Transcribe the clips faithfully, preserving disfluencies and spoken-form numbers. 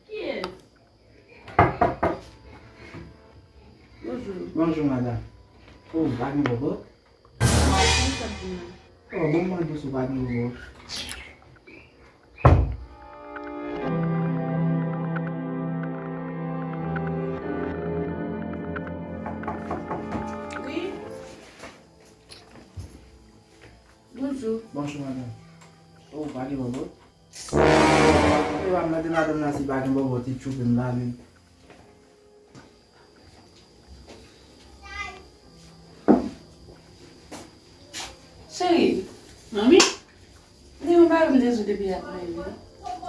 Kiyès? Bonjou. Bonjou, madanm. Oh, ou pa gen bòbòt? Kisa w ap di la? Oh, bon, mwen di sou pa gen bòbòt. Wi. Bonjou. Bonjou, madanm. Oh, ou pa gen bòbòt? E pa mande madanm nan si pa gen bòbòt, li tchoupe m la menm. Cheri. Manmi? Li yon bagay m te di w depi yè maten.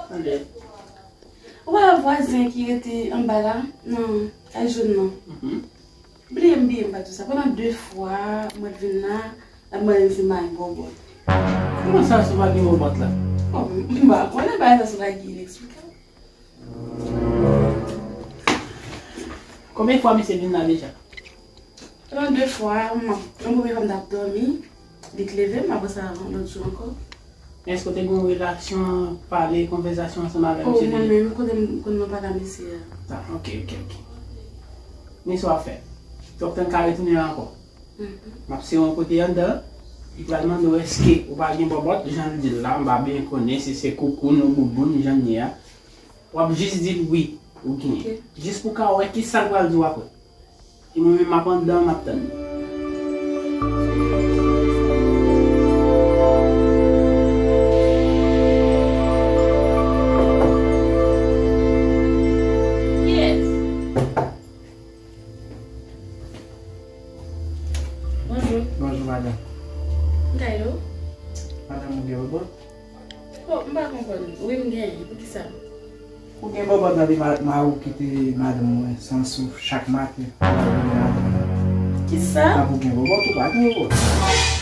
Tande. Ou pa wè vwazen ki rete anba la, nan kay jòn nan? Mhm. Bliye m, bliye m pa di w sa. Pandan de fwa, mwen vin la, l ap mande m si m pa gen bòbòt. Kòman sa, si w pa gen bòbòt la? Bon, m pa konnen bagay sa sou la ki eksplike w. Konbyen fwa misye vin la deja? Pandan de fwa, m ap, yon premye fwa m t ap dòmi, li t leve m, apre sa, yon lòt jou ankò. Èske w te gen yon relasyon, pale, konvèsasyon ansanm avè misye deja? Oh, mwen menm, kote m konn nan pale a mesye a? Ah, ok, ok, ok. Men sa w ap fè. Doktè an ka retounen la ankò. Mhm. M ap sere yon kote anndan, li pral mande w èske ou pa gen bòbòt, jan l di l la, m pa byen konnen si se koukoun ou bouboun, jan l ye a. W ap jis di l wi, ou genyen. Ok. Jis pou w ka wè kisa l pral di w apre. E mwen menm m ap anndan, m ap tann li. Kiyès? Bonjou. Bonjou, madanm. M kay ou? Madanm, ou gen bòbòt? Oh, m pa konprann. Wi, m genyen. Poukisa? Ou gen bòbòt nan li, ma-, mari w kite madanm mwen san souf chak maten. Kisa? Tankou gen bòbòt ou pa gen bòbòt.